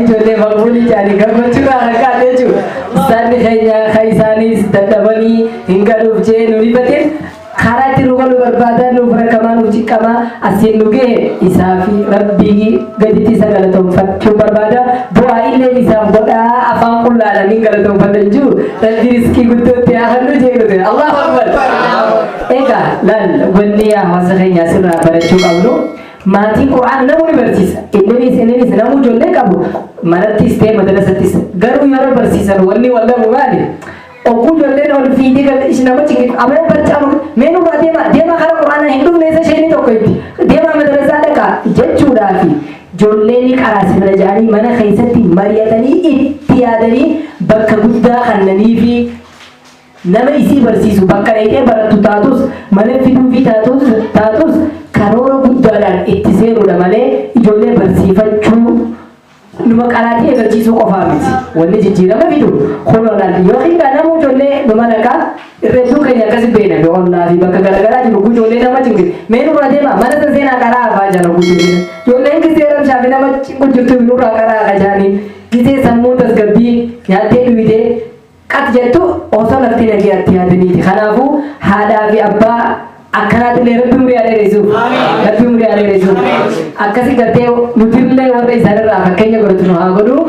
Ijoollee maqbuulii jedhanii gammachuurraa rakkaate jechuudha. Ustaanni keenya kan isaanis dadhabanii hin galuuf jee nu rifateen karaa itti nu galu barbaadaa, nuuf rakkamaa, nuuf ciqqamaa asiin nu gahe isaa fi Rabbii gaditti isa galatoonfachuu barbaada. Bu'aa illee isaaf godhaa, afaan qullaadhaan galatoonfadha jiru. Rabbi riskii guddootti haa hannu jeequte. Allahu Akbar. Egaa laal, wanni hawaasa keenya asirraa barachuu qabnu, maatiin Qur'aana namuu ni barsiisa. Inninis namuu ijoollee qabu manattis ta'e madrasattis, garuu yeroo barsiisan wanni wallamu maali? Ogguu ijoolleen ol fiigee galte nama cinqitu, aboo barcaa mee nurraa deema, deema, kara Qur'aanaa hin dhufne, isa isheen tokko itti deema, madrasaa dhaqa jechuudhaafi ijoolleen ni qaraasifna jedhanii mana keessatti mari'atanii itti yaadanii bakka guddaa kannanii fi nama isii barsiisu bakka dheeyxee barattu taatus, mana fiduu fi taatus, karoora guddaadhaan itti seenuudha malee ijoollee barsiifachuu numa qaraatii eegalchiisuu qofaa miti. Wanni jijjiirama fidu kunoodhaan yookiin nama ijoollee numa dhaqaa irreettuu keenya akkasi beena ollaa fi bakka garaagaraa jiru ijoollee nama cinqi, mee nurraa deema, mana san seenaa, karaa afaa jala ijoolleen gisee rabshaa fi nama cinqu jirtu, nurraa karaa kajaanii gisee sammuu tasgabbii nyaattee dhuydee qat jettu osoo lafti nagaatti yaadaniiti. Kanaafuu haadhaa fi abbaa akkanaatillee Rabbi umurii haa dheeressuuf. Rabbi umurii haa dheeressuuf. Akkasi gartee nutillee warra isaanirraa fakkeenya godhatu nu haa godhu.